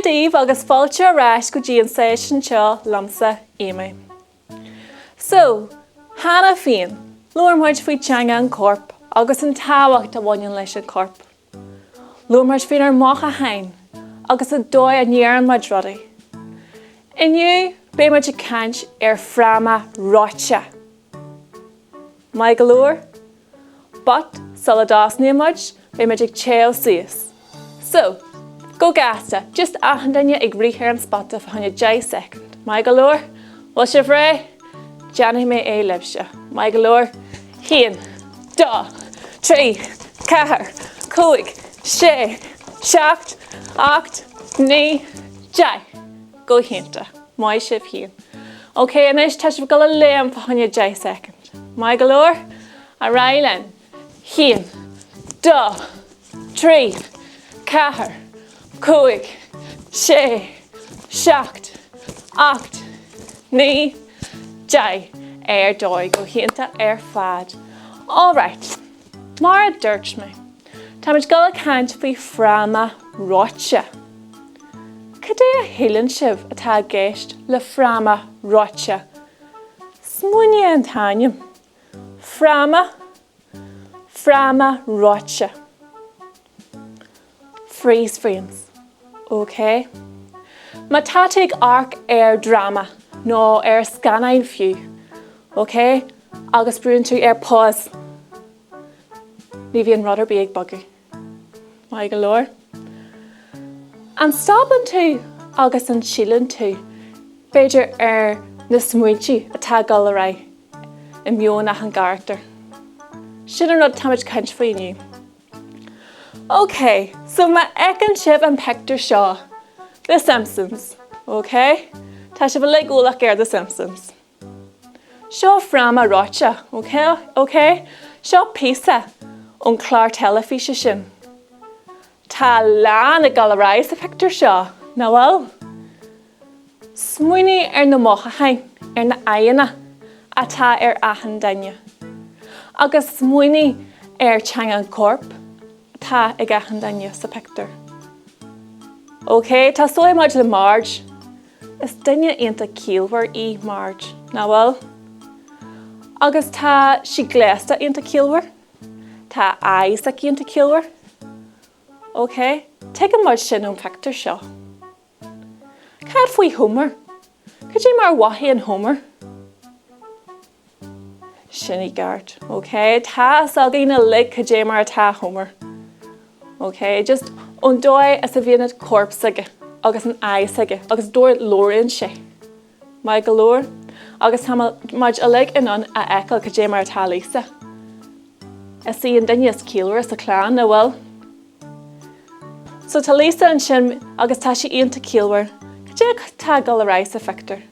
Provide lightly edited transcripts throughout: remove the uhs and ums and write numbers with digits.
Dia daoibh agus fáilte ar ais go dtí an seisiún seo liomsa, Amy. So, cheana féin, labhair muid faoi teanga an choirp agus an tábhacht a bhaineann leis an chorp. Labhair muid faoinár mothúcháin agus an dóigh a ndeireann muid rudaí. Inniu, beidh muid ag caint ar fráma reoite. Maith go leor? But, sula dtosnaíonn muid, beidh muid ag téamh suas. So, go gasta, just achan duine ag rith ar an spota fá choinne 10 soicind. Maith go leor? Bhfuil sibh réidh? Déanfaidh mé é libhse. Maith go leor? 1, 2, 3, 4, 5, 6, 7, 8, 9, 10. Go hiontach. Maith sibh féin. Ok, anois tá sibh ag dul a léim fá choinne 10 soicind. Maith go leor? Ar aghaidh linn. 1, 2, 3, 4, 5, 6, 7, 8, 9, 10. Ar dóigh, go hiontach ar fad. Alright, mar a dúirt mé, táimid ag dul a caint faoi fráma reoite. Cad é a shíleann sibh atá i gceist le fráma reoite? Smaoinigh ar an t-ainm. Fráma, fráma reoite. Freeze frames. Ok. Má tá tú ag amharc ar dráma nó ar scannán fiú, ok, agus brúnn tú ar pause, ní bhíonn rud ar bith ag bogadh. Maith go leor. An stopann tú agus an síleann tú, b'fhéidir, ar na smaointe atá ag dul ar aghaidh i meon achan gcarachtar? Sin an rud atáimid ag caint faoi inniu. Ok, so má fheiceann sibh an pictiúr seo, The Simpsons, ok? Tá sibh uilig eolach ar The Simpsons. Seo fráma reoite, ok? Ok? Seo píosa ón chlár teilifíse sin. Tá a lán ag dul ar aghaidh sa phictiúr seo, nach bhfuil? Smaoinigh ar na mothúcháin, ar na aghaidheanna atá ar achan duine. Agus smaoinigh ar teanga an choirp atá ag achan duine sa phictiúr. Ok, tosóidh muid le Marge. Is duine iontach ciallmhar í Marge, nach bhfuil? Agus tá sí gléasta iontach ciallmhar. Tá a aghaidh s'aici iontach ciallmhar. Ok, tuigeann muid sin ón phictiúr seo. Cad faoi Homer? Cad é mar a mhothaíonn Homer? Sin i gceart. Ok, tá a fhios againn uilig cad é mar atá Homer. Ok, just ón dóigh is a bhíonn an corp s'aige agus an aghaidh s'aige agus an dóigh a labhraíonn sé. Maith go leor. Agus tá muid uilig in ann a fheiceáil cad é mar atá Lisa. Is í an duine is ciallmhaire sa chlann, nach bhfuil? So tá Lisa ansin agus tá sí iontach ciallmhar. Cad é atá ag dul ar aghaidh sa phictiúr?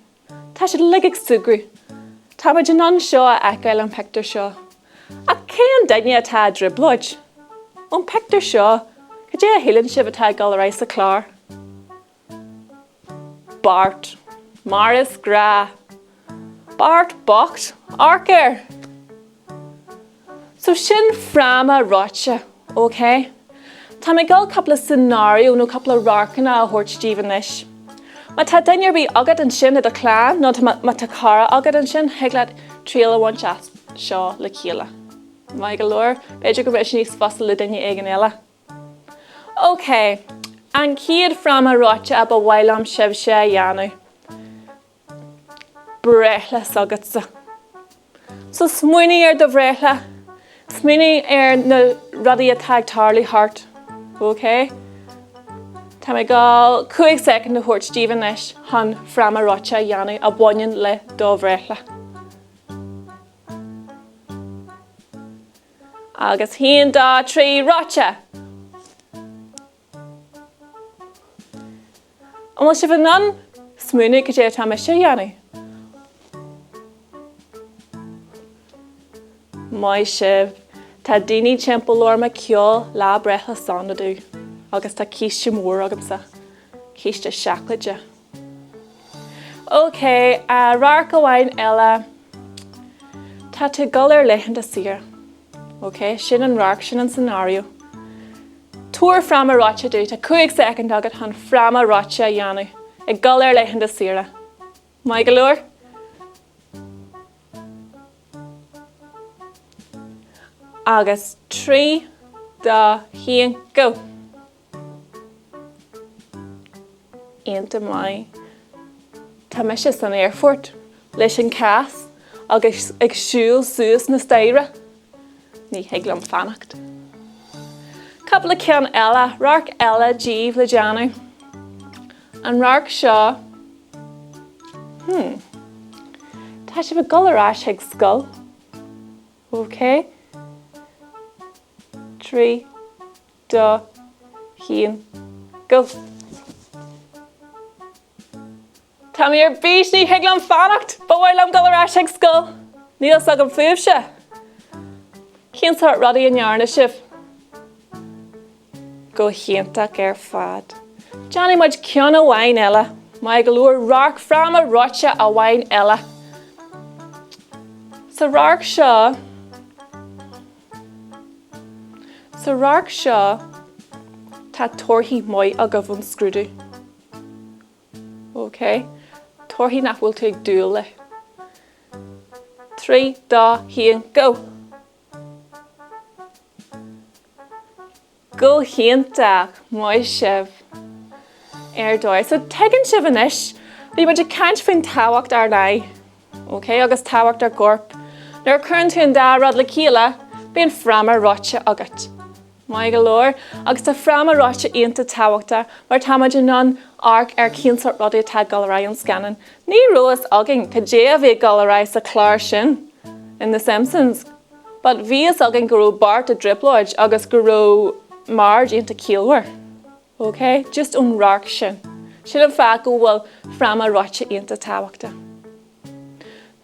Tá siad uilig ag súgradh. Táimid in ann seo a fheiceáil ón pictiúr seo. Ach cén duine atá i dtrioblóid? Ón pictiúr seo, cad é a shíleann sibh atá ag dul ar aghaidh sa chlár? Bart. Mar is gnách. Bart bocht. Amharc air. So sin fráma reoite, ok? Tá mé ag dul cúpla scenario nó cúpla radharcanna a thabhairt daoibh anois. Má tá duine ar bith agat ansin i do chlann nó má tá cara agat ansin, thig leat triail a bhaint as seo le chéile. Maith go leor, b'fhéidir go mbeidh sé níos fusa le duine éigin eile. Ok, an chéad fráma reoite a ba mhaith liom sibhse a dhéanamh. Breithlá s'agatsa. So smaoinigh ar do bhreithlá. Smaoinigh ar na rudaí atá ag tarlú thart. Ok? Tá mé ag dul 5 soicind a thabhairt daoibh anois chun fráma reoite a dhéanamh a bhaineann le do bhreithlá. Agus 1, 2, 3, reoite! An bhfuil sibh in ann smaoineamh cad é atá mise a dhéanamh? Maith sibh. Tá daoine timpeall orm ag ceol Lá Breithe Sona domh agus tá císte mór agamsa. Císte seacláide. Ok, radharc amháin eile. Tá tú ag dul ar laethanta saoire. Ok, sin an radharc, sin an scenario. Tabhair fráma reoite domh, tá 5 soicind agat chun fráma reoite a dhéanamh ag dul ar laethanta saoire. Maith go leor? Agus 3, 2, 1, go! Iontach maith. Tá mise san aerfort leis an cás agus ag siúl suas na staighre. Ní thig liom fanacht. Cúpla ceann eile, radharc eile daoibh le déanamh. An radharc seo, hmm, tá sibh ag dul ar ais chuig scoil. Ok? 3, 2, 1, go! Tá mé ar bís, ní thig liom fanacht! Ba mhaith liom dul ar ais chuig scoil! Níl fhios agam fúibhse! Cén sórt rudaí a ndearna sibh? Go hiontach ar fad. Déanfaidh muid ceann amháin eile. Maith go leor, radharc fráma reoite amháin eile. Sa radharc seo, Sa radharc seo, tá torthaí maith agaibh ón scrúdú. Ok. Torthaí nach bhfuil tú ag dúil le. 3, 2, 1, go! Go hiontach! Maith sibh. Ar dóigh. So tuigeann sibh anois, bhí muid ag caint faoin tábhacht ár n-aghaidh, ok, agus tábhacht ár gcorp. Nuair a chuireann tú an dá rud le chéile, bíonn fráma reoite agat. Maith go leor. Agus tá fráma reoite iontach tábhachtach mar tá muid in ann amharc ar cén sórt rudaí atá ag dul ar aghaidh an scannán. Ní raibh fhios againn cad é a bhí ag dul ar aghaidh sa chlár sin in The Simpsons but bhí fhios againn go raibh Bart i dtrioblóid agus go raibh Marge iontach ciallmhar. Ok? Just ón radharc sin. Sin an fáth go bhfuil fráma reoite iontach tábhachtach.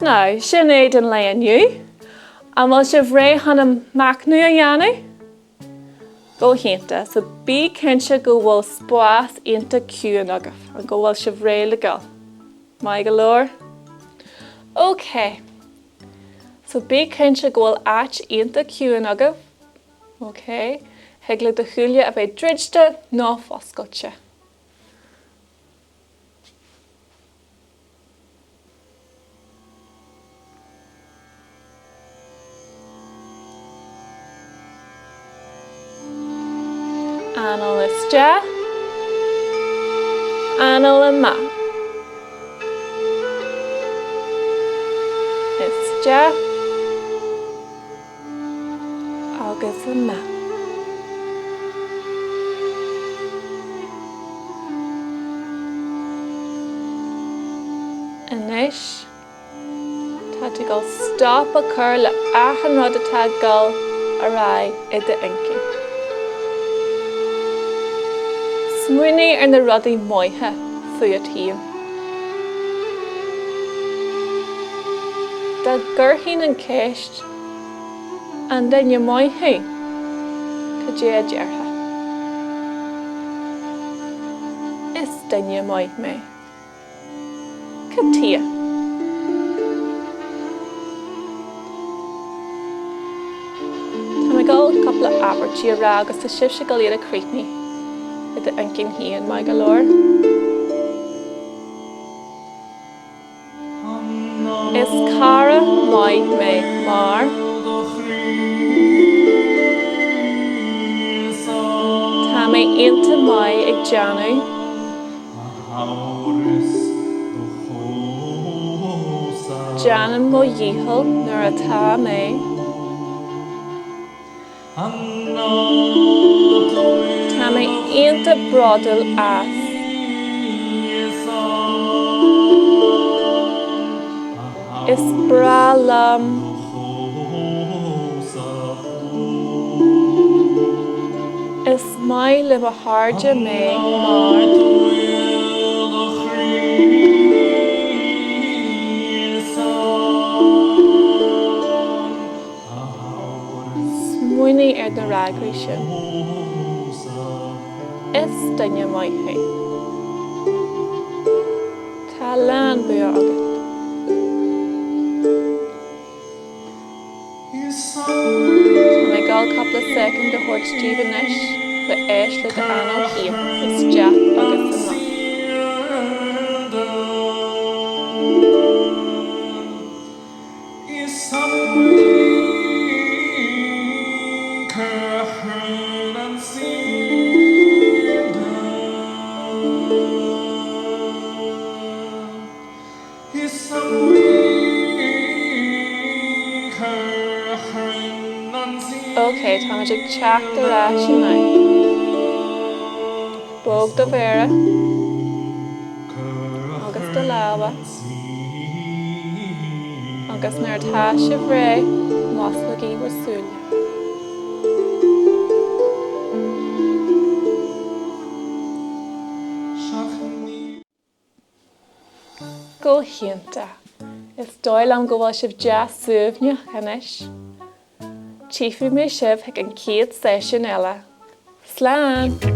Now, sin é don lae inniu. An bhfuil sibh réidh chun an machnamh a dhéanamh? Go hiontach. So bí cinnte go bhfuil spás iontach ciúin agaibh and go bhfuil sibh réidh le dul. Maith go leor? Ok. So bí cinnte go bhfuil áit iontach ciúin agaibh. Ok. Thig le do shúile a bheith druidte nó foscailte. Anáil isteach. Anáil amach. Isteach. Agus amach. Anois, tá tú ag dul stop a chur le achan rud atá ag dul ar aghaidh i d'inchinn. Smaoinigh ar na rudaí maithe fút féin. Dá gcuirfinn an cheist An duine maith thú? Cad é a déarfá? Is duine maith mé. Cad tuighe? Tá mé ag dul cúpla abairtí a rá agus tá sibhse ag dul iad a chríochnú i d'inchinn féin, maith go leor. Is cara maith mé mar. Tá mé iontach maith ag déanamh. Déanaim mo dhícheall nuair atá mé. Tá mé iontach bródúil as. Is breá liom. Is maith le mo chairde mé mar. Smaoinigh ar na fhreagraí sin. Is duine maith thú. Tá a lán bua agat. Tá mé ag dul cúpla soicind a thabhairt daoibh anois. Le éist le d'anáil thiar, isteach agus amach. Ok, táimid ag teacht ar ais anois. Bog do mhéara agus do lámha agus nuair atá sibh réidh, osclaígí bhur súile. Go hiontach! Is dóigh liom go bhfuil sibh deas suaimhneach anois. Tchífidh mé sibh chuig an chéad seisiún eile. Slán!